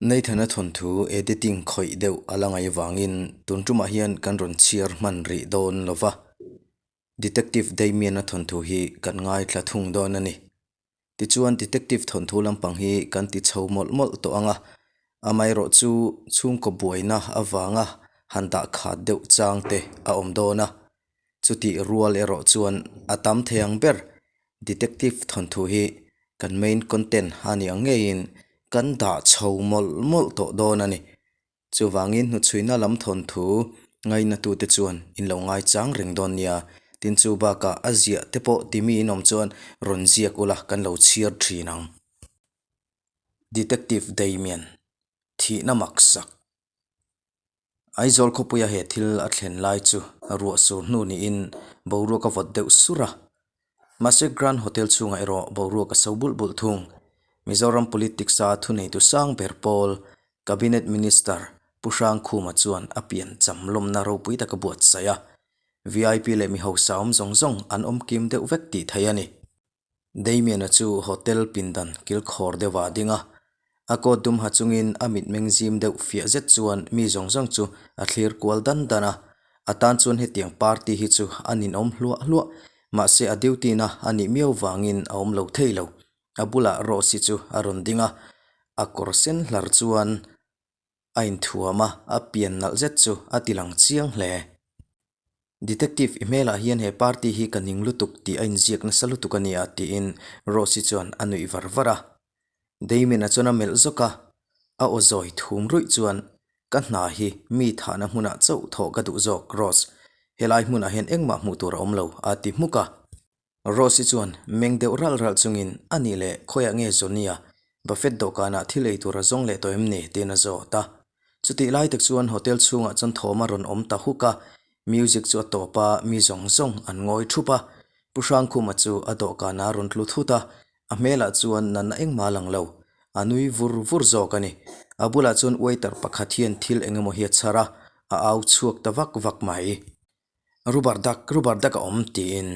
Nathan-a thawnthu editing khawih deuh a la ngaih vangin tun tumah hian kan rawn chhiar hman rih dawn lo va, Detective Damien-a thawnthu hi kan ngaithla thung dawn a ni. Tichuan Detective thawnthu lampang hi kan ti chho mawlh mawlh tawh ang a, amaherawhchu chhungkaw buaina avanga han dah khat deuh chang te a awm dawn a, chutih rual erawh chuan a tam thei ang ber Detective thawnthu hi kan main content a nih ang ngeiin kan dah chho mawlh mawlh tawh dawn a ni. Chuvangin hnuchhuina lam thawnthu ngainatute chuan in lo ngaichang reng dawn nia. Tin chu bakah a ziah te pawh timi in awm chuan rawn ziak ula kan lo chhiar thin ang. Detective Damian, Thihna maksak. Aizawl khawpuia he thil a thlen lai chu ruah sur hnu niin boruak a vawt deuh sur a. Mahse Grand Hotel chhungah erawh boruak a so bulh bulh thung. Mizoram politics-a thuneitu sang ber pawl Cabinet Minister Pu Hrangkhuma chuan a pian cham lawmna ropui tak a buatsaih a. Vip leh mi hausa awm zawng zawng an awm kim deuh vek tih theih a ni. Damian-a chu hotel pindan kilkhawr deuhah a ding a, a coat dum ha chungin a mitmeng zim deuh fiah zet chuan mi zawng zawng chu a thlir kual dan dan a. A tan chuan hetiang party hi chu a ninawm hluah hluah, mahse a duty na a nih miau vangin a awm lo thei lo. A bulah Rose-i chu a rawn ding a, a kawr sen hlar chuan a inthuam a, a pian nalh zet chu a ti lang chiang hle. Detective i hmelah hian he party hi ka ning lutuk tih a inziak nasa lutuk a nia tiin Rose-i chuan a nuih var var a. Damien-a chuan a melh zawk a, a aw zawi thum ruih chuan, Ka hna hi mi thahna hmunah chauh thawh ka duh zawk Rose, helai hmunah hian engmah hmuh tur a awm lo a ti hmuk a. Rose-i chuan meng deuh ralh ralh chungin, A nih leh, khawiah nge Johnny-a buffet dawhkanah thil ei tur a zawng leh tawh em ni? tiin a zawt a. Chutih lai tak chuan hotel chhungah chuan thawm a rawn awm ta huk a, music chu a tawp a, mi zawng zawng an ngawi thup a. Pu Hrangkhuma chu a dawhkanah a rawn tlu thut a, a hmelah chuan natna engmah a lang lo, a nui vur vur zawk a ni. A bulah chuan waiter pakhat hian thil eng emaw hi a chhar a, a au chhuak ta vak vak mai. Rubber duck, rubber duck a awm tiin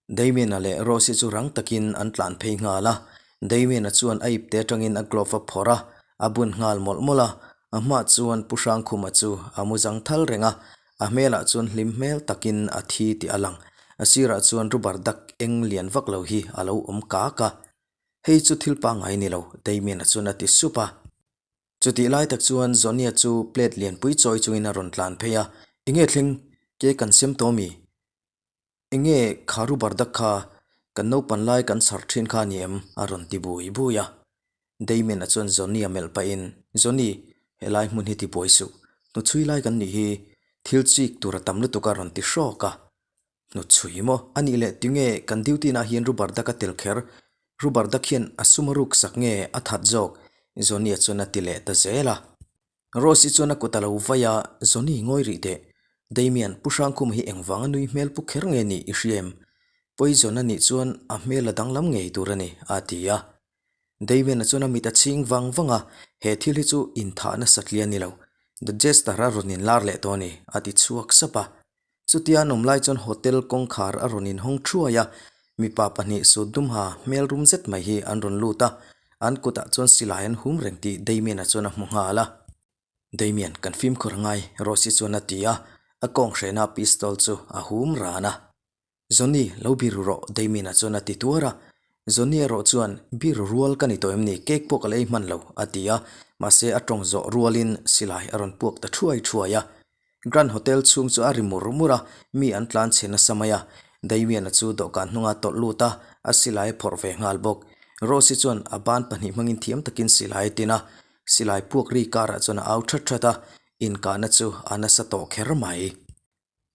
Damien-a leh Rose-i chu rang takin an tlan phei nghal a. Damien-a chuan a ipte atangin a glove a phawrh a, a bun nghal mawlh mawlh a. A hmah chuan Pu Hrangkhuma chu a mu zang thal reng a, a hmelah chuan hlim hmel takin a thi tih a lang. A sirah chuan rubber duck eng lian vak lo hi a lo awm kak a. Hei chu thil pangngai ni lo, Damien-a chuan a ti sup a. Chutih lai tak chuan Zonia chu plate lianpui chawi chungin a rawn tlan phei a, Enge thleng? Ke kan sem tawh mi? Enge kha rubber duck kha kan naupan lai kan chhar thin kha a ni em? a rawn ti bui bui a. Damien-a chuan Zonia melh pahin, Zoni, helai hmun hi ti buai suh. Hnuchhui lai kan nih hi thil chik tur a tam lutuk a rawn ti hrawk a. Hnuchhui maw? A nih leh tinge kan duty nah hian rubber duck a tel kher? Rubber duck hian a sum a ruk sak nge a that zawk? Johnny-a chuan a ti leh ta zel a. Rose-i chuan a kut a lo vai a, Johnny ngawi rih teh. Damian, Pu Hrangkhuma hi engvanga nui hmel pu kher nge nih i hria em? Poison a nih chuan a hmel a danglam ngei tur a ni, a ti a. Damien-a chuan a mit a chhing vang vang a, He thil hi chu inthah nasat li a ni lo. The Jester a rawn inlar leh tawh a ni, a ti chhuak sap a. Chutia an awm lai chuan hotel kawngkhar a rawn inhawng thuai a, mipa pahnih sut dum ha hmel rum zet mai hi an rawn lut a, an kutah chuan silai an hum reng tih Damien-a chuan a hmu nghal a. Damien, kan fimkhur angai, Rosy chuan a ti a, a kawng hrehna pistol chu a hum ran a. Johnny, lo biru rawh, Damien-a chuan a ti tuar a. Johnny erawh chuan, Biru rual ka ni tawh em ni, cake pawh ka la ei hman lo, a ti a. Mahse, a tawng zawh rualin silai a rawn puak ta thuai thuai a. Grand Hotel chhung chu a ri mur mur a, mi an tlan chhe nasa mai a. Damien-a chu dawhkan hnunga tawlh lut a, a silai a phawrh ve nghal bawk. Rose-i chuan a ban pahnih hmangin thiam takin silai a tin a. Silai puak ri karah chuan a au that that a, inkahna chu a nasa tawh kher mai.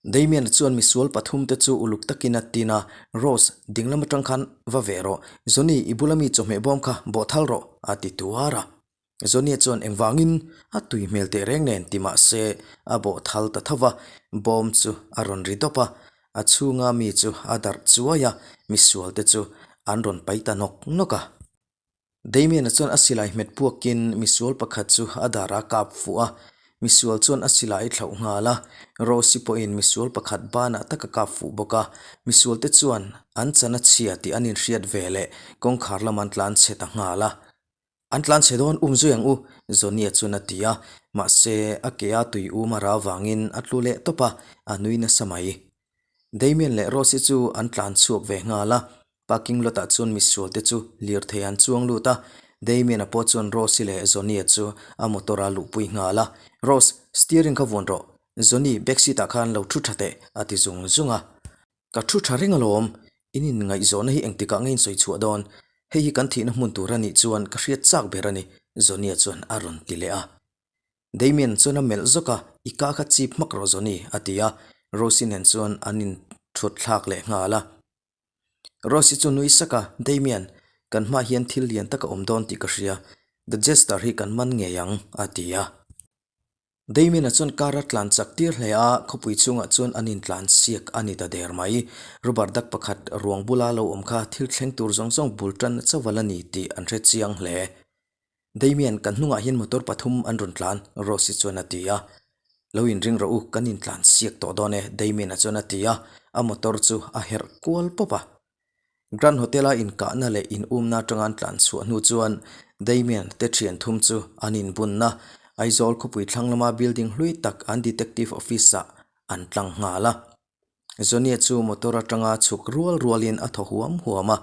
Damien chuan misual pathum te chu uluk takin a tin a, Rose, dinglam atang khan va ve rawh. Johnny, i bula mi chawhmeh bawm kha bawh thal rawh, a ti tuar a. Johnny chuan engvangin a tui hmel teh reng nen ti mah se a bawh thal ta tho va, bawm chu a rawn ri dawp a, a chhunga mi chu a darh chuai a, misual te chu an rawn pai ta nawk nawk a. Damien-a chuan a silai hmet puakin misual pakhat chu a dar a kap fuh a, misual chuan a silai thlauh nghal a, Rose-i pawhin misual pakhat banah tak a kap fuh bawk a, misual te chuan an chan a chhia tih an inhriat ve leh kawngkhar lam an tlan chhe ta nghal a. An tlan chhe dawn um zui ang u, Johnny-a chuan a ti a, mahse a ke a tui um a ra vangin a tlu leh tawp a, a nui nasa mai. Damien leh Rose-i chu an tlan chhuak ve nghal a, parking lot ah chuan misual te chu lirthei an chuang lut a, Damien-a pawh chuan Rose-i leh Johnny-a chu a motor a luhpui nghal a, Rose, steering kha vuan rawh, Johnny, back seat ah khan lo thu tha teh, a ti zung zung a. Ka thu tha reng alawm, in inngaihzawhna hi engtikah nge in sawi chhuah dawn? Hei hi kan thihna hmun tur a nih chuan ka hriat chak ber a ni, Johnny-a chuan a rawn ti leh a. Damien chuan a melh zawk a, I ka kha chip hmak rawh Johnny, a ti a, Rosie nen chuan an inthut thlak leh nghal a. Rosie chu nui sak a, Damien, kan hmaah hian thil lian tak a awm dawn tih ka hria, The Jester hi kan man ngei ang, a ti a. Damien-a chuan car a tlan chak tir hle a, khawpui chhungah chuan an intlan siak a ni ta der mai. Rubber duck pakhat ruang bula lo awm kha thil thleng tur zawng zawng bul tan chauh a la ni tih an hre chiang hle. Damien, kan hnungah hian motor pathum an rawn tlan, Rose-i chuan a ti a. Lo inring rawh u, kan intlan siak tawh dawn e, Damien-a chuan a ti a, a motor chu a herh kual pawp a. Grand Hotel-a inkahna leh inumna atanga an tlan chhuah hnu chuan Damien te thian thum chu an inbunna Aizawl khawpui thlang lama building hlui tak an detective office-ah an tlang nghal a. Johnny-a chu motor atanga chhuk rual rualin a thaw huam huam a.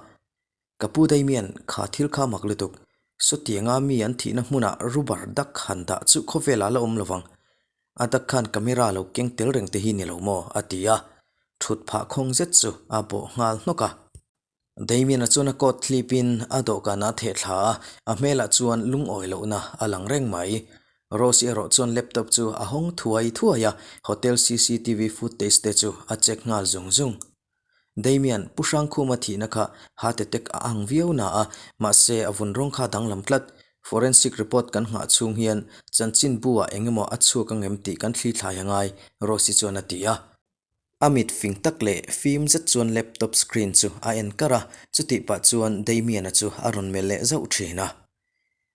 Ka pu Damien, kha thil kha mak lutuk. Sawtianga mi an thihna hmunah rubber duck han dah chu khawvelah la awm lovang. A duck khan camera lo keng tel reng te hi ni lo maw? a ti a. Thut phah khawng zet chu a bawh nghal hnawk a. Damien-a chuan a coat hlipin a dawhkanah a theh thla a, a hmelah chuan lungawi lohna a lang reng mai. Rose-i erawh chuan laptop chu a hawng thuai thuai a, hotel cctv footage te chu a check nghal zung zung. Damien, Pu Hrangkhuma thihna kha heart attack a ang viau na a, mahse a vun rawng kha a danglam tlat. Forensic report kan nghah chhung hian chanchinbu ah eng emaw a chhuak angem tih kan thli thlai a ngai, Rose-i chuan a ti a. A mit fing tak leh fim zet chuan laptop screen chu a en kar a, chutih pah chuan Damien-a chu a rawn melh leh zauh thin a.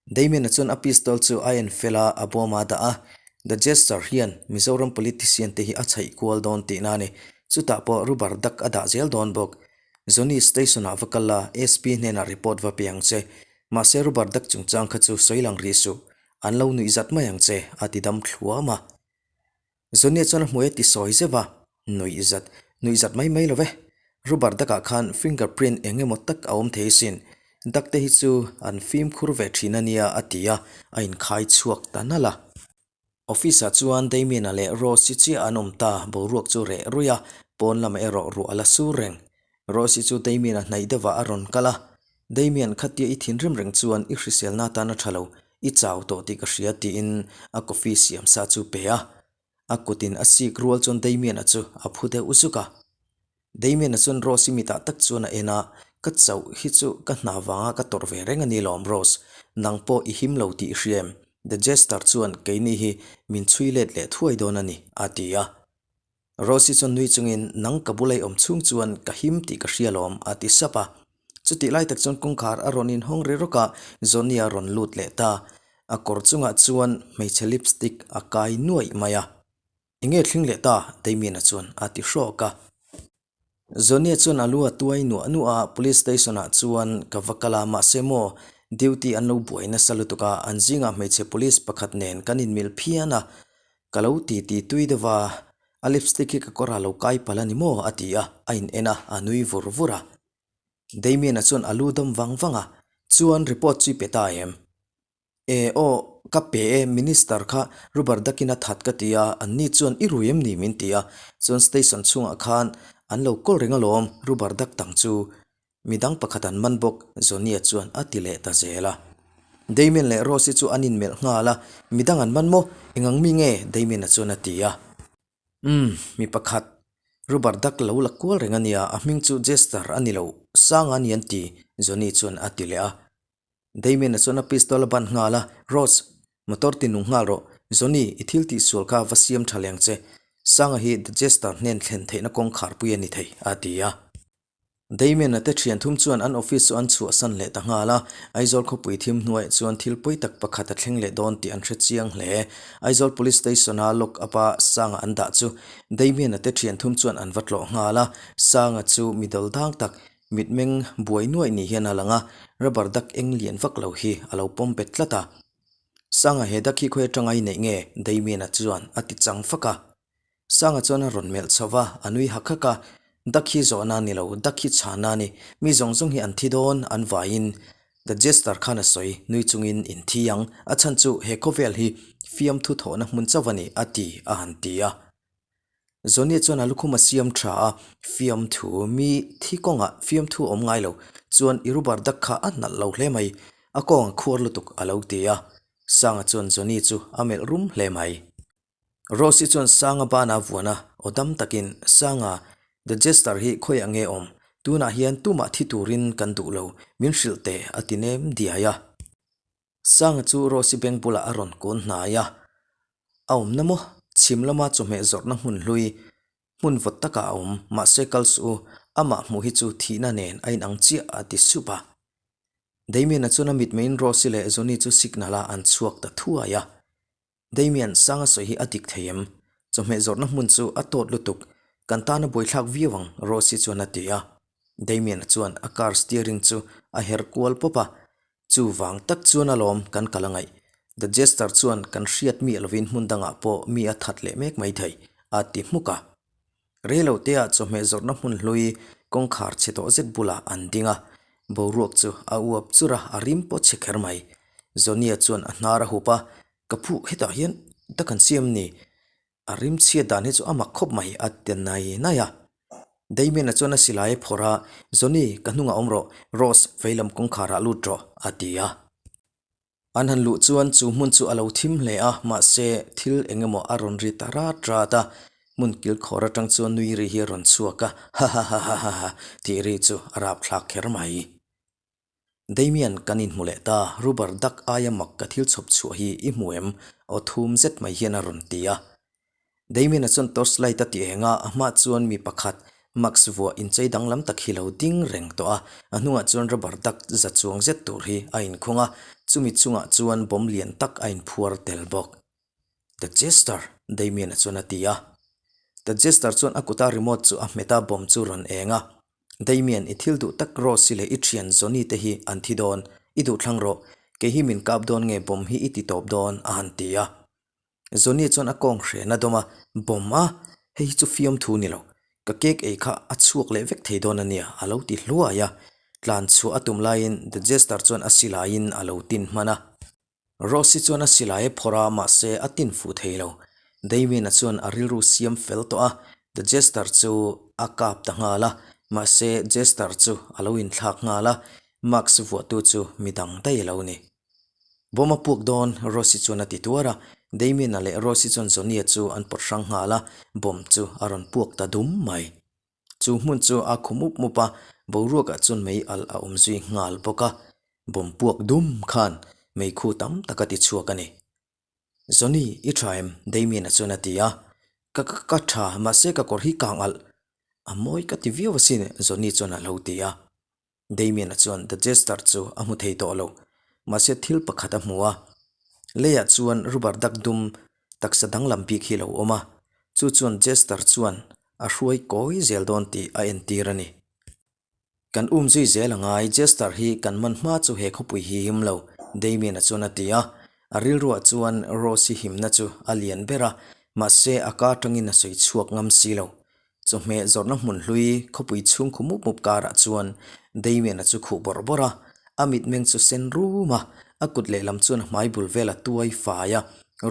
Damien-a chuan a pistol chu a en fel a, a bawm a dah a. The Jester hian Mizoram politician te hi a chhaih kual dawn tihna a ni. Chutah pawh rubber duck a dah zel dawn bawk. Johnny station-ah va kal la, SP hnenah report va pe ang che. Mahse rubber duck chungchang kha chu sawi lang rih suh. An lo nuih zat mai ang che, a ti dam thluam a. Johnny chuan a hmui a ti sawi zeuh a, Nuih zat, nuih zat mai mai lo ve. Rubber duck ah khan finger print eng emaw tak a awm thei sin. Duck te hi chu an fimkhur ve thin a nia a ti a, a inkhai chhuak ta nalh a. Office ah chuan Damien-a leh Rose-i chiah an awm ta, boruak chu reh ruih a, pawn lamah erawh ruah a la sur reng. Rose-i chu Damien-a hnaih deuhah a rawn kal a, Damien, khatia i thinrim reng chuan i hriselna atan a tha lo, i chau tawh tih ka hria tiin a coffee siam sa chu pe a. A kutin a sik rual chuan Damien-a chu a phu deuh zuk a. Damien-a chuan Rose-i mitah tak chuan a en a, Ka chauh hi chu ka hna vanga ka tawrh ve reng a ni lawm Rose, nang pawh i him lo tih i hria em? The Jester chuan keini hi min chhui let leh thuai dawn a ni, a ti a. Rose-i chuan nui chungin, Nang ka bula i awm chhung chuan ka him tih ka hria lawm, a ti sap a. Chutih lai tak chuan kawngkhar a rawn inhawng ri rawk a, Johnny-a rawn lut leh ta. A kawr chungah chuan hmeichhe lipstick a kai nuaih mai a. Enge thling leh ta? Damien-a chuan a ti hrawk a. Johnny-a chuan a lu a tuai nuah nuah a, Police station-ah chuan ka va kal a, mahse maw, duty an lo buai nasa lutuk a, an zingah hmeichhe police pakhat nen kan inmil phian a, Ka lo ti ti tui deuh a, a lipstick hi ka kawrah lo kai palh a ni maw? a ti a, a in en a, a nui vur vur a. Damien-a chuan a lu dawm vang vang a, Chuan report chu i pe ta em? E aw, ka pe e, Minister kha rubber duck-in a that ka ti a, an ni chuan i rui em ni min ti a, chuan station chhungah khan an lo kawl reng alawm rubber duck dang chu. Mi dang pakhat an man bawk, Johnny-a chuan a ti leh ta zel a. Damien leh Rose-i chu an inmelh nghal a, Mi dang an man maw? Eng ang mi nge? Damien-a chuan a ti a. Umm, mi pakhat. Rubber duck lo la kual reng a nia, a hming chu Jester a ni lo, Sanga a ni an ti, Johnny chuan a ti leh a. Damien-a chuan a pistol a ban nghal a, Rose, motor ti nung nghal rawh. Johnny, i thil tihsual kha va siam tha leng che. Sanga hi The Jester hnen thlen theihna kawngkharpui a ni thei, a ti a. Damien-a te thian thum chuan an office chu an chhuahsan leh ta nghal a, Aizawl khawpui thim hnuaiah chuan thil pawi tak pakhat a thleng leh dawn tih an hre chiang hle. Aizawl Police Station-a lock up-a Sanga an dah chu Damien-a te thian thum chuan an va tlawh nghal a, Sanga chu mi dawldang tak. Mitmeng buai nuaih ni hian a lang a, rubber duck eng lian vak lo hi a lo pawm bet tlat a. Sanga he duck hi khawi atanga i neih nge? Damien-a chuan a ti chang fak a. Sanga chuan a rawn melh chho va, a nui hak hak a, Duck hi zawhna a ni lo, duck hi chhana a ni. Mi zawng zawng hi an thi dawn, an vaiin. The Jester khan a sawi, nui chungin in thi ang, a chhan chu he khawvel hi fiamthu thawhna hmun chauh a ni, a ti, a han ti a. Johnny chuan a lukhum a siam tha a, fiamthu, mi thi kawngah fiamthu awm ngai lo, chuan i rubber duck kha a nalh lo hle mai, a kawng a khuar lutuk a lo ti a. Sanga chuan Johnny chu a melh rum hle mai. Rose-i chuan Sanga bana vuan a, aw dam takin, Sanga, The Jester hi khawiah nge awm? Tunah hian tumah thi turin kan duh lo, min hrilh teh a ti nem diai a. Sanga chu Rose-i beng bulah a rawn kun hnai a, A awmna maw? Chhim lama chawhmeh zawrhna hmun hlui, hmun vawt takah a awm, mahse kal suh u, amah hmuh hi chu thihna nen a inang chiah a ti sup a. Damien-a chuan a mitmeiin Rose-i leh Johnny chu signal-ah an chhuak ta thuai a. Damien, Sanga sawi hi a dik thei em? Chawhmeh zawrhna hmun chu a tawt lutuk, kan tana buaithlak viau ang, Rosy chuan a ti a. Damien-a chuan a car steering chu a her kual pawp a, Chuvang tak chuan alawm kan kal a ngaih. The Jester chuan kan hriat miah lovin hmun dangah pawh mi a that leh mek mai thei, a ti hmuk a. Reilo teah chawhmeh zawrhna hmun hlui kawngkhar chhe tawh zet bulah an ding a, boruak chu a uap chur a, a rim pawh chhe kher mai. Johnny-a chuan a hnar a hup a, Ka phu hetah hian ta kan siam ni, a rim chhiat dan hi chu a mak khawp mai a ti nai nai a. Damien-a chuan a silai a phawrh a, Johnny, ka hnungah awm rawh, Rose, veilam kawngkharah lut rawh, a ti a. An han luh chuan chu hmun chu a lo thim hle a, mahse thil eng emaw a rawn ri ta rat rat a, hmun kilkhawr atang chuan nui ri hi a rawn chhuak a, hahahahaha tih ri chu a rapthlak kher mai. Damien kan inhmu leh ta, rubber duck aia mak ka thil chhawp chhuah hi i hmu em? aw thum zet mai hian a rawn ti a. Damien-a chuan torch light a ti eng a, a hmah chuan mi pakhat mask vuah inchei danglam tak hi lo ding reng tawh a, a hnungah chuan rubber duck za chuang zet tur hi a inkhung a, chumi chungah chuan bomb lian tak a inphuar tel bawk. The Jester! Damien-a chuan a ti a. The Jester chuan a kuta remote chu a hmet a, bomb chu rawn eng a. Damien, i thil duh tak Rose-i leh i thian Johnny te hi an thi dawn, i duh thlang rawh. Kei hi min kap dawn nge bomb hi i ti tawp dawn? a han ti a. Johnny chuan a kawng hren a dawm a, Bawm a, hei hi chu fiamthu ni lo. Ka cake ei kha a chhuak leh vek thei dawn a nia, a lo ti hluai a. Tlan chhuah a tum laiin The Jester chuan a silaiin a lo tin hman a. Rose-i chuan a silai a phawrh a, mahse a tin fuh thei lo. Damien-a chuan a rilru siam fel tawh a, The Jester chu a kap ta nghal a, mahse Jester chu a lo inthlak nghal a, mask vuahtu chu midang daih a lo ni. Bawm a puak dawn, Rosy chuan a ti tuar a. Damien-a leh Rosy chuan Johnny-a chu an pawt hrang nghal a, bomb chu a rawn puak ta dum mai. Chu hmun chu a khu mup mup a, boruakah chuan mei alh a awm zui nghal bawk a. Bomb puak dum khan meikhu tam tak a ti chhuak a ni. Johnny, i tha em? Damien-a chuan a ti a. Ka ka ka tha, mahse ka kawr hi kang alh. A mawi ka ti viau asin, Johnny chuan a lo ti a. Damien-a chuan The Jester chu a hmu thei tawh lo. Mahse thil pakhat a hmu a. Leiah chuan rubber duck dum taksa danglam bik hi lo awm a. Chu chuan Jester chuan a hruai kawi zel dawn tih a entir a ni. Kan um zui zel a ngai, Jester hi kan man hma chu he khawpui hi him lo, Damien-a chuan a ti a. A rilruah chuan Rose-i himna chu a lian ber a, mahse a ka atangin a sawi chhuak ngam si lo. Chawhmeh zawrhna hmun hlui khawpui chhung khu mup mup karah chuan Damien-a chu khuh bawrh bawrh a, a mitmeng chu sen rum a, a kut lehlam chuan a hmai bul vel a tuai fai a,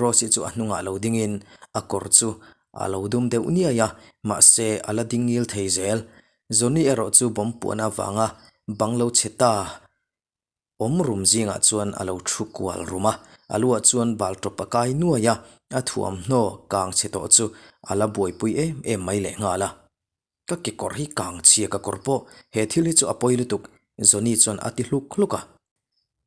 Rose-i chu a hnungah lo dingin a kawr chu a lo dum deuh niai a, mahse a la ding ngil thei zel. Johnny erawh chu bomb puan avanga bang lo chhe ta. Awm rum zingah chuan a lo thu kual rum a, a luah chuan bal tawp a kai nuai a, a thuamhnaw kang chhe tawh chu a la buaipui em em mai leh nghal a. Ka kekawr hi kang chhia ka kawr pawh, he thil hi chu a pawi lutuk, Johnny chuan a ti hluk hluk a.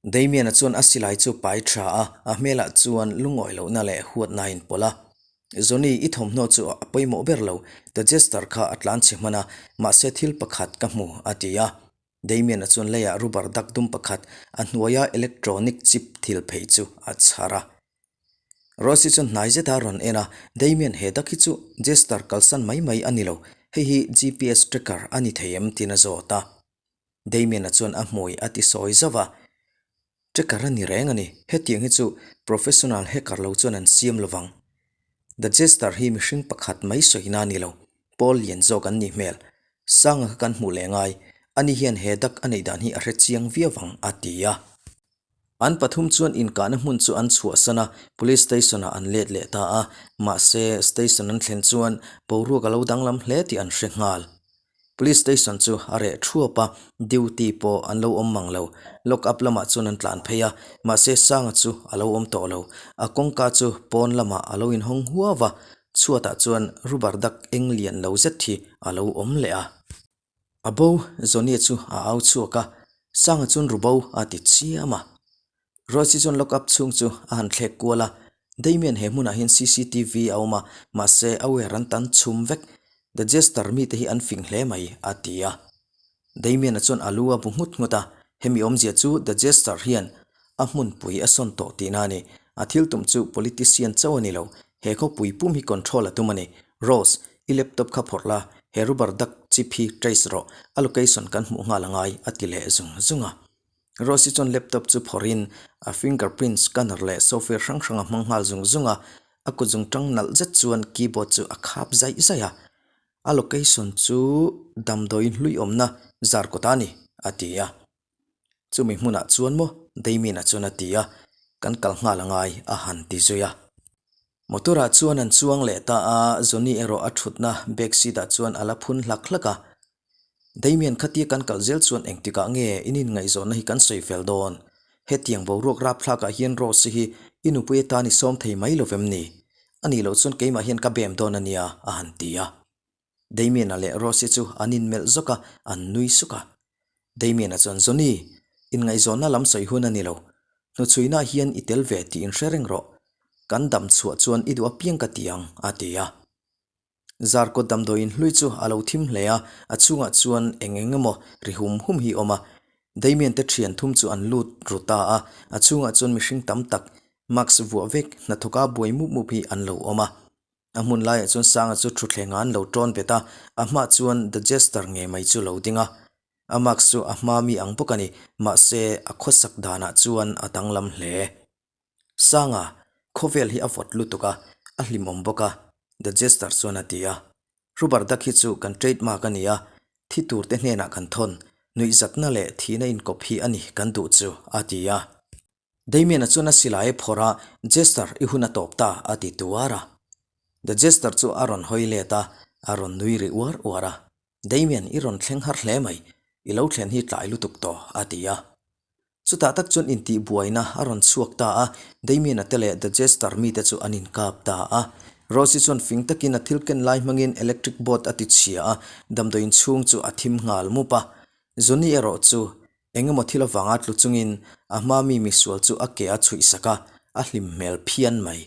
Damien-a chuan a silai chu pai tha a, a hmelah chuan lungawi lohna leh huatna a inpawlh a. Johnny, i thawmhnaw chu a pawimawh ber lo, The Jester kha a tlan chhe hman a, mahse thil pakhat ka hmu, a ti a. Damien-a chuan leiah rubber duck dum pakhat a hnuaia electronic chip thil phei chu a chhar a. Rosy chuan hnai zeta a rawn en a, Damien he duck hi chu Jester kalsan mai mai a ni lo, hei hi GPS tracker a ni thei em? tiin a zawt a. Damien-a chuan a hmui a ti sawi zauh a. Tracker a ni reng a ni, hetiang hi chu professional hacker lo chuan an siam lo vang. The Jester hi mihring pakhat mai sawina a ni lo, pawl lian zawk an nih hmel. Sanga kha kan hmuh leh ngai, ani hian he dak a neih dan hi a hre chiang viau ang, a ti a. An pathum chuan inkahna hmun chu an chhuahsan a, Police Station ah an let leh ta a, mahse Station an thlen chuan boruak a lo danglam hle tih an hre nghal. Police Station chu a reh thuap a, duty pawh an lo awm mang lo. Lock up lamah chuan an tlan phei a, mahse Sanga chu a lo awm tawh lo. A kawngka chu pawn lamah a lo inhawng huau a, chhuatah chuan rubber duck eng lian lo zet hi a lo awm leh a. A bo, Johnny-a chu a au chhuak a, Sanga chuan ru bo a ti chiam a. Rosie chuan lock up chhung chu a han thlek kual a, Damien he hmunah hian cctv a awm a, mahse a wire an tan chhum vek. The Jester mite hi an fing hle mai, a ti a. Damien-a chuan a lu a bu nghut nghut a, hemi awmzia chu The Jester hian a hmunpui a sawn tawh tihna a ni. A thil tum chu politician chauh a ni lo, he khawpui pum hi control a tum a ni. Rose, i laptop kha phawrh la, he rubber duck chip hi trace rawh, a location kan hmuh nghal angai, a ti leh zung zung a. Rosy chuan laptop chu phawrhin a fingerprint scanner leh software hrang hrang a hmang nghal zung zung a, a kut zung tang nalh zet chuan keyboard chu a khap zaih zaih a. A location chu damdawiin hlui awmna zar kawt a ni, a ti a. Chumi hmunah chuan maw Damien-a chuan a ti a, kan kal nghal a ngai a han ti zui a. Motor-ah chuan an chuang leh ta a, Johnny erawh a thutna back seat-ah chuan a la phun hlak hlak a. Damien khatia kan kal zel chuan engtikah nge in inngaihzawnna hi kan sawi fel dawn? Hetiang boruak rapthlakah hian Rose hi i nupui atan i sawm thei mai lo vem ni? A nih loh chuan keimah hian ka bem dawn a nia, a han ti a. Damien-a leh Rose chu an inmelh zawk a, an nui suk a. Damien-a chuan, Johnny, inngaihzawnna lam sawi hun a ni lo. Hnuchhuinaah hian i tel ve tih inhre reng rawh. Kan dam chhuah chuan i duh apiang ka ti ang, a ti a. Zarkawt damdawiin hlui chu a lo thim hle a, a chhungah chuan eng eng emaw ri hum hum hi awm a. Damien te thian thum chu an lut ru ta a, a chhungah chuan mihring tam tak, mask vuah vek, hnathawka buai mup mup hi an lo awm a. A hmun laiah chuan Sanga chu thutthlengah an lo tawn bet a, a hmah chuan The Jester ngei mai chu lo ding a. A mask chu a hma mi ang bawk a ni, mahse a khawsak danah chuan a danglam hle. Sanga, khawvel hi a vawt lutuk a, a hlimawm bawk a, The Jester chuan a ti a. Rubber duck hi chu kan trademark a ni a, thi turte hnenah kan thawn, nuihzatna leh thihna inkawp hi a ni kan duh chu, a ti a. Damien-a chuan a silai a phawrh a, Jester, i hun a tawp ta, a ti tuar a. The Jester chu a rawn hawi let a, a rawn nui ri uar uar a. Damien, i rawn thleng har hle mai, i lo thlen hi tlai lutuk tawh, a ti a. Chutah tak chuan intihbuaina a rawn chhuak ta a, Damien-a te leh The Jester mite chu an inkap ta a. Rose-i chuan fing takin a thil ken lai hmangin electric board a ti chhia a, damdawiin chhung chu a thim nghal mup a. Johnny erawh chu eng emaw thil avanga tlu chungin a hma mi misual chu a ke a chhuih sak a, a hlim hmel phian mai.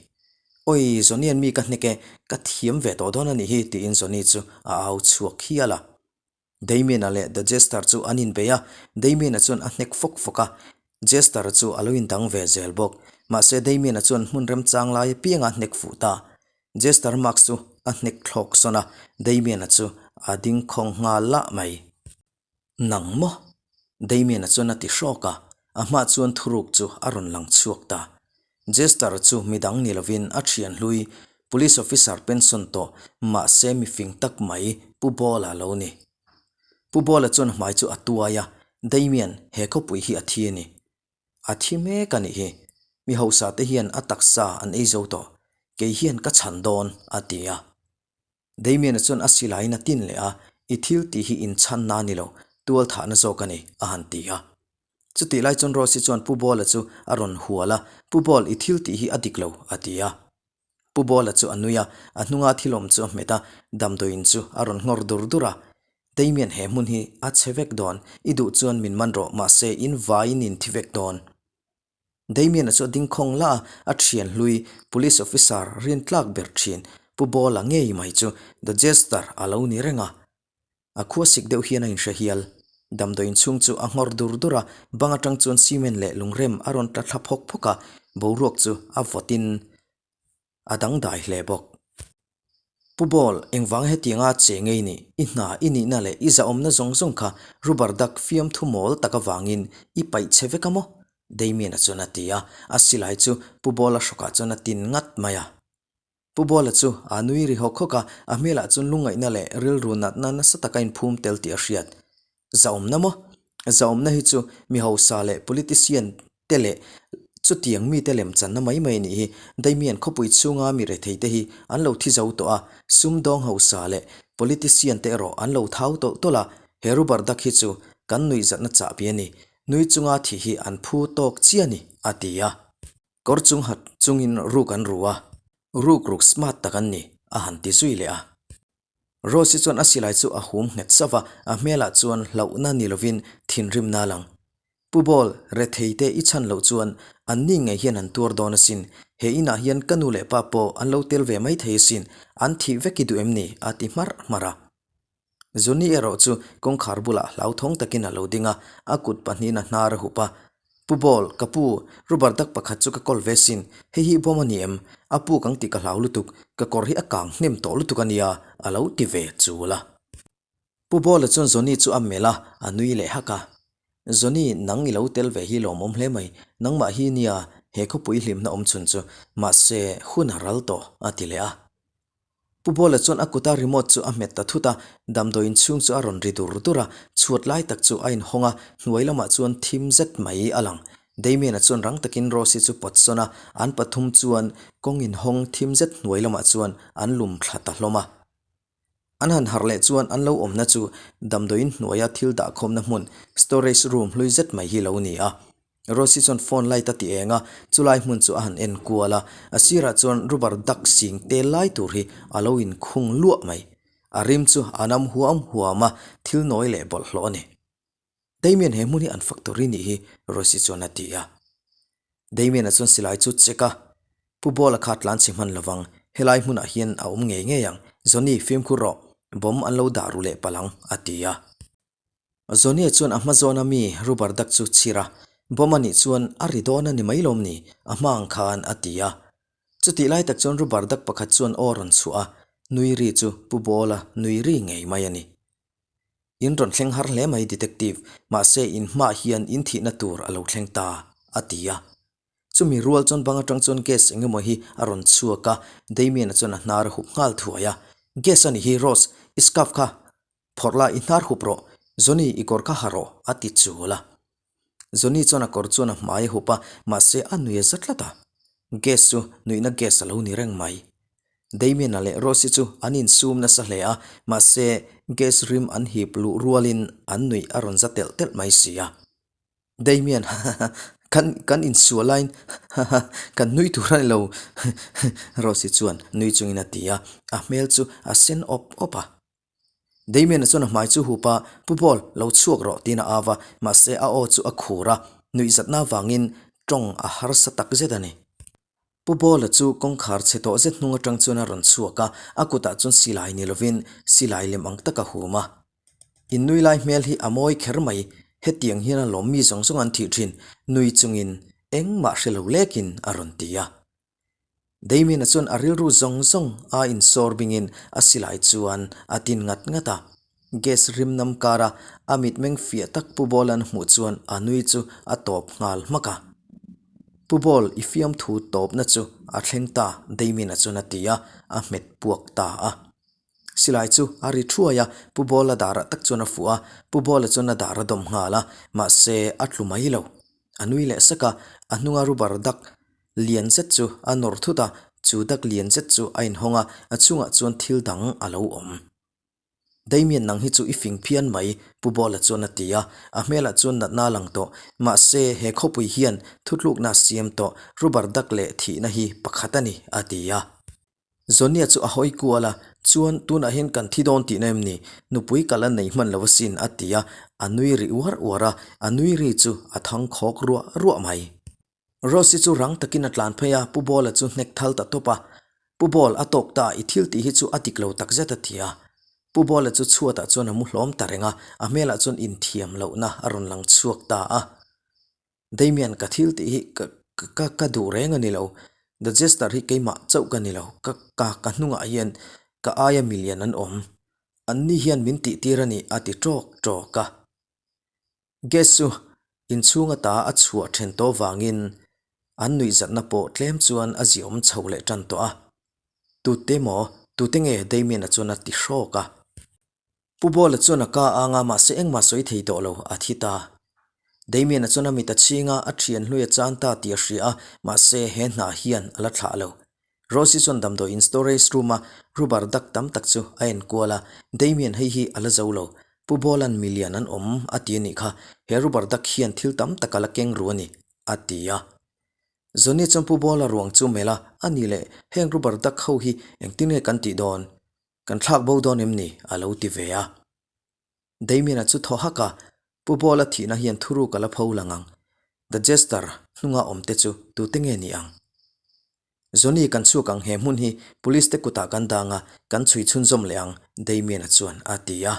Awi, Johnny-a'n mi ka hnek e, ka thiam ve tawh dawn a nih hi, tiin Johnny chu a au chhuak hial a. Damien-a leh The Jester chu an inbei a, Damien-a chuan a hnek fawk fawk a, Jester-a chu a lo indang ve zel bawk. Mahse Damien-a chuan hmun remchang lai apianga a hnek fuh ta. Jester mask chu a hnek thlawk sawn a, Damien-a chu a ding khawng nghal lah mai. Nang maw? Damien-a chuan a ti hrawk a, a hmah chuan thuruk chu a rawn lang chhuak ta. Jester chu midang ni lovin a thian hlui, Police officer pension tawh, mahse mi fing tak mai Pu Bawla lo ni. Pu Bawla chuan hmai chu a tuai a, Damien, he khawpui hi a thi a ni. A thi mek a nih hi. Mi hausa te hian a taksa an ei zo tawh. Kei hian ka chhan dawn, a ti a. Damien-a chuan a silaiin a tin leh a, I thil tih hi inchhanna a ni lo, tual thahna zawk a ni, a han ti a. Chutih lai chuan Rose-i chuan Pu Bawla chu a rawn hual a, Pu Bawl, i thil tih hi a dik lo, a ti a. Pu Bawla chu a nui a, a hnunga thil awm chu a hmet a, damdawiin chu a rawn nghawr dur dur a. Damien, he hmun hi a chhe vek dawn, i duh chuan min man rawh, mahse in vaiin in thi vek dawn. Damien-a chu a ding khawng la a, a thian hlui, Police officer rintlak ber thin, Pu Bawla ngei mai chu The Jester a lo ni reng a. A khua sik deuh hian a inhre hial. Damdawiin chhung chu a nghawr dur dur a, bang atang chuan cement leh lungrem a rawn tla thla phawk phawk a, boruak chu a vawtin a dangdai hle bawk. Pu Ball, engvanga hetianga che ngei nih, i hna, i nihna leh i zahawmna zawng zawng kha rubber duck fiamthu mawl tak avangin i paih chhe vek a maw? Damien-a chuan a ti a, a silai chu Pu Ball-a hrawkah chuan a tin ngat mai a. Pu Bawla chu a nui ri hawk hawk a, a hmelah chuan lungngaihna leh rilru natna nasa taka inphum tel tih a hriat. Zahawmna maw? Zahawmna hi chu mi hausa leh politician te leh chutiang mite lemchanna mai mai a nih hi. Damien khawpui chhunga mi rethei te hi an lo thi zo tawh a, sumdawng hausa leh politician te erawh an lo thau tawlh tawlh a, he rubber duck hi chu kan nuihzatna chahbi a ni. Nui chunga thih hi an phu tawk chiah a ni, a ti a. Kawr chung hat chungin ruk an ru a, ruk ruk smart tak an ni, a han ti zui leh a. Rose-i chuan a silai chu a hum nghet sauh a, a hmelah chuan hlauhna ni lovin thinrimna a lang. Pu Ball, rethei te i chhan loh chuan an ni ngei hian an tuar dawn asin, he inah hian ka nu leh pa pawh an lo tel ve mai thei asin, an thih vek i duh em ni? a ti hmarh hmarh a. Zuni erawh chu kawngkhar bulah hlauthawng takin a lo ding a, a kut pahnihin a hnar a hup a. Pu Ball, ka pu, rubber duck pakhat chu ka kawl ve sin, hei hi bawm a ni em? A puk ang tih ka hlau lutuk, ka kawr hi a kang hnem tawh lutuk a nia, a lo ti ve chul a. Pu Ball-a chuan Zuni chu a melh a, a nui leh hak a. Zuni, nang i lo tel ve hi lawmawm hle mai, nangmah hi nia he khawpui hlimna awm chhun chu, mahse hun a ral tawh, a ti leh a. Pu Bawla chuan a kuta remote chu a hmet ta thut a, damdawiin chhung chu a rawn ri dur dur a, chhuat lai tak chu a inhawng a, hnuai lamah chuan thim zet mai a lang. Damien-a chuan rang takin Rose-i chu pawt sawn a, an pathum chuan kawng inhawng thim zet hnuai lamah chuan an lum thla ta hlawm a. An han harh leh chuan an lo awmna chu damdawiin hnuaia thil dahkhawmna hmun, storage room hlui zet mai hi lo ni a. Rosy chuan phone light a ti eng a, chulai hmun chu a han en kual a, a sirah chuan rubber duck sing tel lai tur hi a lo inkhung luah mai. A rim chu a nam huam huam a, thil nawi leh bawlhhlawh a ni. Damien he hmun hi an factory nih hi, Rosy chuan a ti a. Damien-a chuan silai chu check a, Pu Bawla kha tlan chhe hman lovang, helai hmunah hian a awm ngei ngei ang, Johnny fimkhur rawh, bomb an lo dah ru leh palh ang, a ti a. Zonia chuan a hma zawna mi rubber duck chu chhir a, bomb a nih chuan a ri dawn a ni mai lawm ni, a hma ang khan a ti a. Chutih lai tak chuan rubber duck pakhat chuan aw rawn chhuah a, nui ri chu Pu Bawla nui ri ngei mai a ni. In rawn thleng har hle mai detective, mahse in hmaah hian in thihna tur a lo thleng ta, a ti a. Chumi rual chuan bang atang chuan gas eng emaw hi a rawn chhuak a, Damien-a chuan a hnar a hup nghal thuai a. Gas a nih hi Rose, i scarf kha Phawrh la i hnar hup rawh, Johnny i kawr kha ha rawh a ti chul a. Johnny chuan a kawr chuan a hmai a hup a, mahse a nui a za tlat a. Gas chu nuihna gas a lo ni reng mai. Damien-a leh Rose-i chu an insum nasa hle a, mahse gas rim an hip luh rualin an nuih a rawn za telh telh mai si a. Damien, ha ha, kan kan insual laiin ha ha, kan nui tur a ni lo, Rose-i chuan nui chungin a ti a, a hmel chu a sen awp awp a. Damien-a chuan a hmai chu hup a, Pu Paul, lo chhuak rawh tiin a au a, mahse a aw chu a khur a, nuihzatna avangin tawng a harsa tak zet a ni. Pu Paul-a chu kawngkhar chhe tawh zet hnung atang chuan a rawn chhuak a, a kutah chuan silai ni lovin silai lem ang tak a hum a. In nui lai hmel hi a mawi kher mai, hetiang hian a lawm mi zawng zawng an thih thin, nui chungin engmah hre lo lekin a rawn ti a. Damien-a chuan a rilru zawng zawng a insawr bingin a silai chuan a tin ngat ngat a. Gas rim nam kara a mitmeng fiah tak Pu Ball-a'n a hmuh chuan a nui chu a tawp nghal hmak a. Pu Ball, i fiamthu tawpna chu a thleng ta, Damien-a chuan a ti a, a hmet puak ta a. Silai chu a ri thuai a, Pu Ball-a darah tak chuan a fuh a, Pu Ball-a chuan a dar a dawm nghal a, mahse a tlu mai lo. A nui leh sak a, a hnunga rubber duck lian zet chu a nawr thut a, chu duck lian zet chu a inhawng a, a chhungah chuan thil dang a lo awm. Damien nang hi chu i fing phian mai, Pu Bawla chuan a ti a, a hmelah chuan natna a lang tawh. Mahse, he khawpui hian thutlukna a siam tawh, rubber duck leh thihna hi pakhat a ni, a ti a. Zonia chu a hawi kual a, Chuan, tunah hian kan thi dawn tihna em ni? Nupui ka la nei hman lo asin, a ti a, a nui ri uar uar a, a nui ri chu a thang khawk ruah ruah mai. Rose-i chu rang takin a tlan phei a, Pu Bawla chu hnek thal ta tawp a. Pu Bawl, a tawk ta, i thil tih hi chu a dik lo takzet a ti a. Pu Bawla chu chhuatah chuan a mu hlawm ta reng a, a hmelah chuan inthiam lohna a rawn lang chhuak ta a. Damien, ka thil tih hi ka ka ka duh reng a ni lo. The Jester hi keimah chauh ka ni lo. Ka ka ka hnungah hian. Ka aia milian an awm. Anni hian min tihtir a ni a ti ṭawk ṭawk a. Gas chu inchhung ata a chhuah ṭhen tawh vangin an nuihzatna pawh tlem chuan a ziawm chho leh ṭan tawh a. Tute maw? Tute nge? Damien-a chuan a ti hrawk a. Pu Bawla chuan a ka ang a, mahse engmah sawi thei tawh lo, a thi ta. Damien-a chuan a mit a chhing a, a thian hlui a chan ta tih a hria a, mahse he hna hian a la thlah lo. Rosie chuan damdawi in storage room a rubber duck tam tak chu a en kual a, Damien hei hi a la zo lo. Pu Bawla'n milian an awm a ti a nih kha, he rubber duck hian thil tam tak a la keng ru a ni, a ti a. Johnny chuan Pu Bawla ruang chu melh a, A nih leh, heng rubber duck ho hi engtin nge kan tih dawn? Kan thlak bo dawn em ni? a lo ti ve a. Damien-a chu thaw hak a, Pu Bawla thihna hian thuruk a la pho lang ang. The Jester hnunga awmte chu tute nge ni ang? Johnny kan chhuak ang he hmun hi police te kutah kan dang a, kan chhui chhunzawm leh ang, Damien-a chuan a ti a.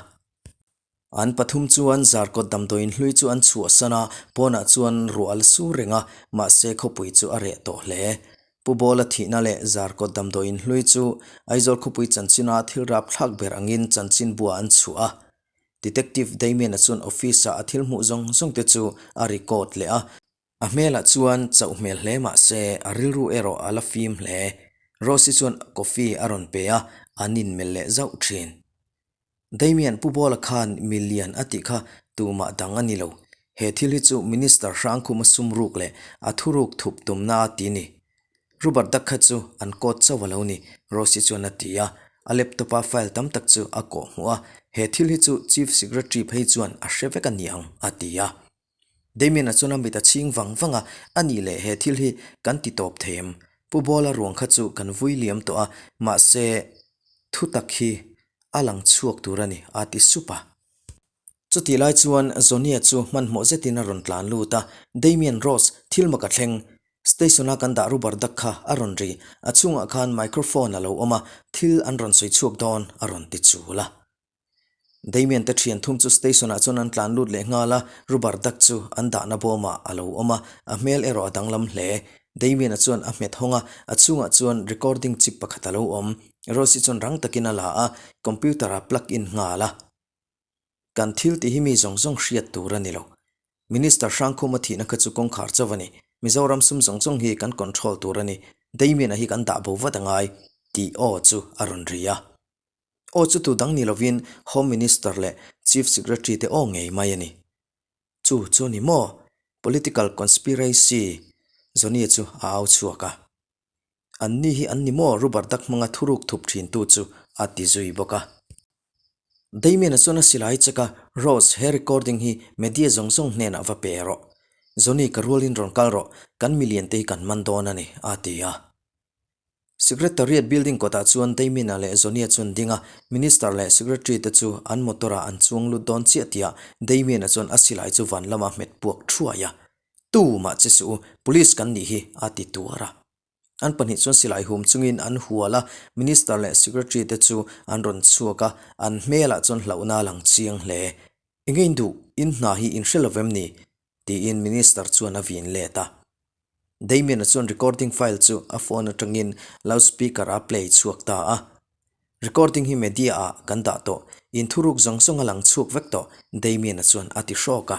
An pathum chuan Zarkawt damdawiin hlui chu an chhuahsan a, pawnah chuan ruah a la sur reng a, mahse khawpui chu a reh tawh hle. Pu Bawla thihna leh Zarkawt damdawiin hlui chu Aizawl khawpui chanchina thil rapthlak ber angin chanchinbua an chhuah a. Detective Damien-a chuan office-ah a thil hmuh zawng zawng te chu a record leh a. A hmelah chuan chauh hmel hle mah se a rilru erawh a la fim hle. Rose-i chuan coffee a rawn pe a, an inmelh leh zauh thin. Damien Pu Bawla khan mi lian a tih kha tumah dang a ni lo. He thil hi chu Minister Hrangkhuma sum ruk leh a thuruk thup tumna a ti ni. Robert Duck kha chu an kawt chauh a lo ni, Rosy chuan a ti a. A laptop-a file tam tak chu a kawh hmuh a, he thil hi chu Chief Secretary phei chuan a hre vek a ni ang, a ti a. Damien-a chuan a mit a chhing vang vang a, A nih leh he thil hi kan ti tawp thei em? Pu Bawla ruang kha chu kan vui liam tawh a, mahse thu tak hi a lang chhuak tur a ni, a ti sup a. Chutih lai chuan Zonia chu hmanhmawh zetin a rawn tlan lut a, Damien Rose, thil mak a thleng. Station-a kan dah rubber duck kha a rawn ri, a chhungah khan microphone a lo awm a, thil an rawn sawi chhuak dawn, a rawn ti chul a. Damien te thian thum chu station ah chuan an tlan lut leh nghal a, rubber duck chu an dahna bawmah a lo awm a, a hmel erawh a danglam hle. Damien a chuan a hmet hawng a, a chhungah chuan recording chip pakhat a lo awm. Rosy chuan rang takin a la a, computer a plug in nghal a. Kan thil tih hi mi zawng zawng hriat tur a ni lo. Minister Hrangkhuma thihna kha chu kawngkhar chauh a ni. Mizoram sum zawng zawng hi kan control tur a ni. Damien a hi kan dah bo vat a ngai, tih aw chu a rawn ri a. Aw chu tu dang ni lovin Home Minister leh Chief Secretary te aw ngei mai a ni. Chu chu ni maw? Political conspiracy Johnny chu a au chhuak a. An ni hi an ni maw rubber duck hmanga thuruk thup thin tu chu a ti zui bawk a. Damien-a chuan a silai chek a, Rose, he recording hi media zawng zawng hnenah va pe rawh. Johnny ka rualin rawn kal rawh, kan milian te hi kan man dawn a ni, a ti a. Secretariat building kawtah chuan Damien-a leh Johnny-a chu an ding a, Minister leh Secretary te chu an motor-ah an chuang lut dawn chiah tihah Damien-a chuan a silai chu van lama hmet puak thuai a. Tu mah che suh u, Police kan nih hi, a ti tuar a. An pahnih chuan silai hum chungin an hual a, Minister leh Secretary te chu an rawn chhuak a, an hmelah chuan hlauhna a lang chiang hle. Enge in duh? In hna hi in hre lo vem ni? tiin Minister chuan a vin let a. Damien-a chuan recording file chu a phone atangin loudspeaker a play chhuak ta a. Recording hi media ah kan dah tawh, in thuruk zawng zawng a lang chhuak vek tawh, Damien-a chuan a ti hrawk a.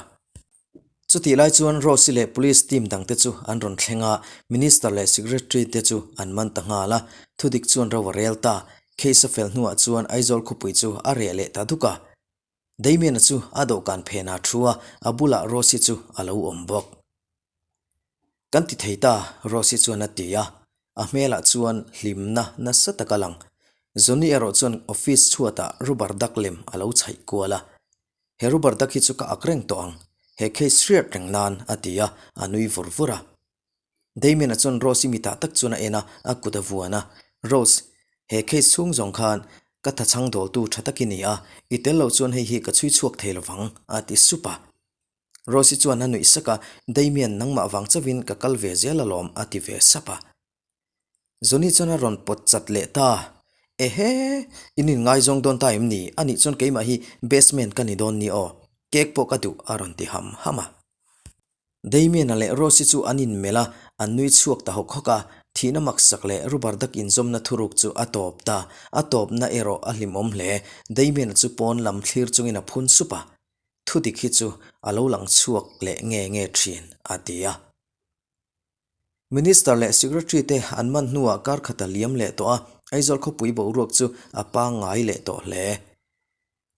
Chutih lai chuan Rose-i leh police team dangte chu an rawn thleng a, Minister leh Secretary te chu an man ta nghal a. Thudik chuan ro a rel ta. Case a fel hnuah chuan Aizawl khawpui chu a reh leh ta duk a. Damien-a chu a dawhkan phenah a thu a, a bulah Rose-i chu a lo awm bawk. Kan ti thei ta, Rose-i chuan a ti a. A hmelah chuan hlimna nasa tak a lang. Johnny erawh chuan office chhuatah rubber duck lem a lo chhaih kual a. He rubber duck hi chu ka ak reng tawh ang, he case hriat reng nan, a ti a, a nui vur vur a. Damien-a chuan Rose-i mitah tak chuan a en a, a kut a vuan a. Rose, he case chhung zawng khan ka thachhang dawltu tha tak i ni a, i tel loh chuan hei hi ka chhui chhuak thei lovang, a ti sup a. Rose-i chuan a nuih sak a, Damien, nangmah vang chauhin ka kal ve zel alawm, a ti ve sap a. Johnny chuan a rawn pawt chat leh ta, Ehe, in inngaizawng dawn ta em ni? Anih chuan keimah hi best man ka ni dawn ni aw, cake pawh ka duh, a rawn ti ham ham a. Damien-a leh Rose-i chu an inmelh a, an nui chhuak ta hawk hawk a. Thihna maksak leh rubber duck inzawmna thuruk chu a tawp ta. A tawpna erawh a hlimawm hle. Damien-a chu pawn lam thlir chungin a phun sup a. Thudik hi chu a lo lang chhuak leh nge nge thin, a ti a. Minister leh Secretary te an man hnuah kar khat a liam leh tawh a, Aizawl khawpui boruak chu a pangngai leh tawh hle.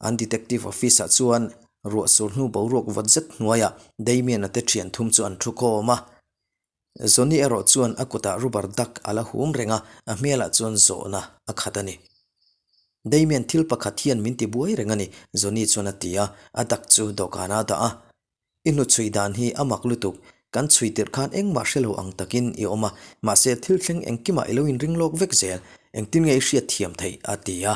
An Detective Office ah chuan ruah sur hnu boruak vawt zet hnuaiah Damien-a te thian thum chu an thu khawm a. Johnny erawh chuan a kutah rubber duck a la hum reng a, a hmelah chuan zawhna a khat a ni. Damien thil pakhat hian min ti buai reng a ni, Johnny chuan a ti a, a duck chu dawhkanah a dah a. I hnuchhui dan hi a mak lutuk, kan chhui tirh khan engmah hre lo ang takin i awm a, mahse thil thleng engkimah i lo inring lawk vek zel, engtin nge i hriat thiam theih? a ti a.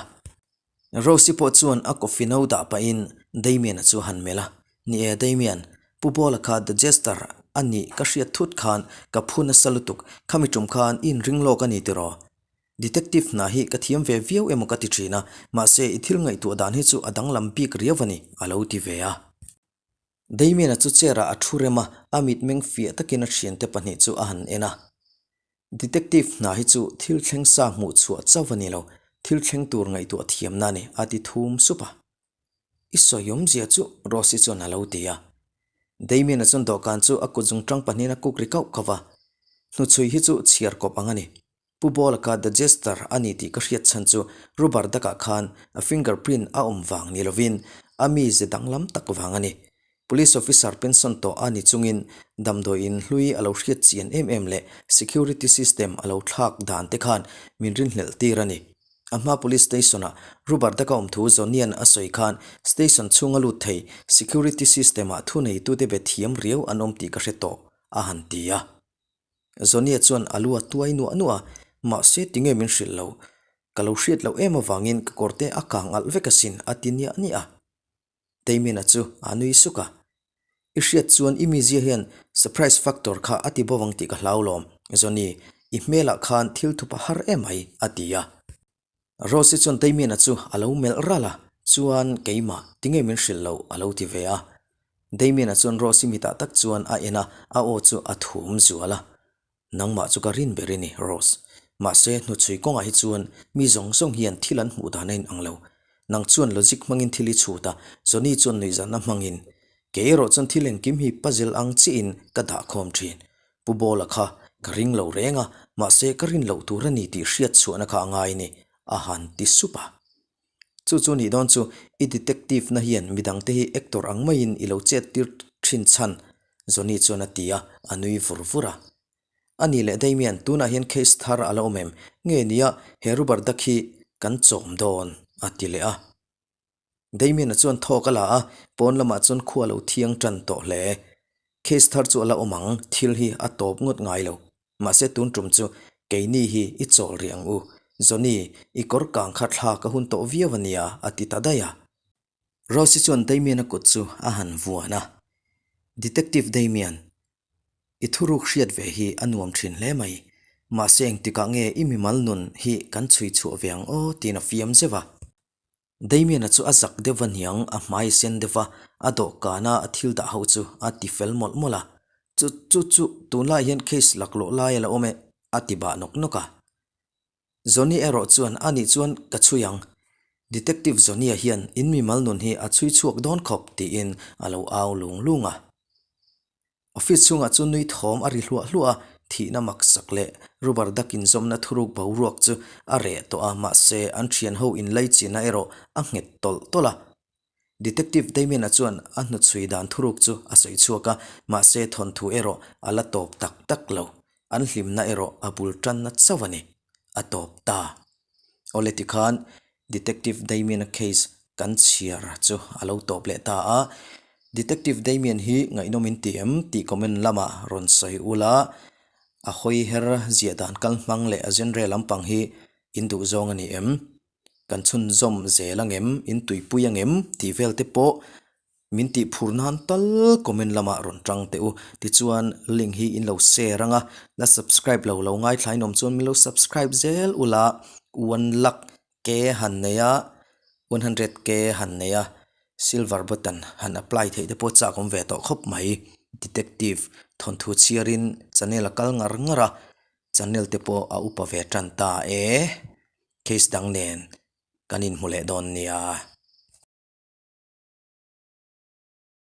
Rose-i pawh chuan a coffee no dah pahin Damien-a chu a han melh a, Ni e Damien, Pu Bawla kha The Jester a nih ka hriat thut khan ka phu nasa lutuk, khami tum khan i inring lawk a ni tiraw? Detective hna hi ka thiam ve viau emaw ka ti thin a, mahse i thil ngaihtuah dan hi chu a danglam bik riau a ni, a lo ti ve a. Damien-a chu chair-ah a thu rem a, a mitmeng fiah takin a thiante pahnih chu a han en a. Detective hna hi chu thil thleng sa hmuh chhuah chauh a ni lo, thil thleng tur ngaihtuah thiamna a ni, a ti thum sup a. I sawi awmzia chu Rose-i chuan a lo ti a. Damien-a chuan dawhkan chu a kut zungtang pahnihin a kuk ri kauh kauh va. Hnuchhui hi chu chhiar kawp ang a ni. Pu Bawla kha The Jester a ni tih ka hriat chhan chu rubber duck-ah khan a finger print a awm vang ni lovin a mize danglam tak vang a ni. Police officer pension tawh a ni chungin damdawiin hlui a lo hriat chian em em leh security system a lo thlak dan te khan min rinhlelh tir a ni. A hma police station-ah rubber duck a awm thu Zonian a sawi khan station chhunga lut thei security system-ah thuneitute be thiam riau an awm tih ka hre tawh a han ti a. Zonia chuan a lu a tuai nuah nuah a, mahse tinge min hrilh lo? Ka lo hriat loh em avangin ka kawr te a kang alh vek asin a ti niah niah a. Damien-a chu a nui suk a, I hriat chuan i mizia hian surprise factor kha a ti bo ang tih ka hlau lawm, Zoni, i hmelah khan thil thup a har em mai a ti a. Rose-i chuan Damien-a chu a lo melh ralh a, Chuan keimah, tinge min hrilh loh? a lo ti ve a. Damien-a chuan Rose-i mitah tak chuan a en a, a aw chu a thum zual a. Nangmah chu ka rin ber i ni, Rose. Mahse, hnuchhui kawngah hi chuan mi zawng zawng hian thil an hmuh dan a inang lo. Nang chuan logic hmangin thil i chhut a, Johnny chuan nuihzatna hmangin. Kei erawh chuan thil engkim hi puzzle ang chiahin ka dahkhawm thin. Pu Bawla kha ka ring lo reng a, mahse ka rin loh tur a ni tih hriat chhuahna kha a ngai ni, a han ti sup a. Chu chu nih dawn chu i detective na hian midangte hi actor ang maiin i lo chet tir thin chhan, Johnny chuan a ti a, a nui vur vur a. A nih leh Damian, tunah hian case thar a la awm em? Nge nia he rubber duck hi kan chawm dawn? a ti leh a. Damien-a chuan thawk a la a, pawn lamah chuan khua lo thiang tan tawh hle. Case thar chu a la awm ang, thil hi a tawp ngawt ngai lo. Mahse tun tum chu keini hi i chawl rih ang u. Johnny, i kawr kang kha thlak a hun tawh viau a nia, a ti ta daih a. Rose-i chuan Damien-a kut chu a han vuan a. Detective Damien, i thuruk hriat ve hi a nuam thin hle mai. Mahse engtikah nge i mimal nun hi kan chhui chhuah ve ang aw tiin a fiam zeuh a. Damien-a chu a zak deuh va hniang, a hmai sen deuh va, a dawhkana a thil dah ho chu a ti fel mawlh mawlh a. Chu chu chu, tunlai hian case laklawh lai a la awm e, a ti bah nawk nawk a. Johnny erawh chuan, A nih chuan ka chhui ang. Detective Johnny-a hian in mimal nun hi a chhui chhuak dawn khawp, tiin a lo au lung lung a. Office chhungah chu nui thawm a ri hluah hluah a, thihna maksak leh rubber duck inzawmna thuruk boruak chu a reh tawh a, mahse an thian ho inlaichinna erawh a nghet tawlh tawlh a. Detective Damien-a chuan a hnuchhui dan thuruk chu a sawi chhuak a, mahse thawnthu erawh a la tawp tak tak lo. An hlimna erawh a bul tanna chauh a ni. A tawp ta. Awle tikhan Detective Damien-a case kan chhiar chu a lo tawp leh ta a, Detective Damien hi ngaihnawm in ti em tih comment lamah rawn sawi ula, a hawi her ziah dan kal hmang leh a genre lampang hi in duh zawng a ni em? Kan chhunzawm zel angem? In tuipui angem? Tih vel te pawh Min tih phur nan tal comment lamah rawn tang teh u. Tichuan link hi in lo share anga la subscribe lo lo ngaithla in awm chuan min lo subscribe zel ula one lakh k han nei a 100 k han nei a silver button han apply theih te pawh chak awm ve tawh khawp mai. Detective thawnthu chhiarin channel a kal ngar ngar a. Channel te pawh a upa ve tan ta e. Case dang nen kan inhmu leh dawn nia.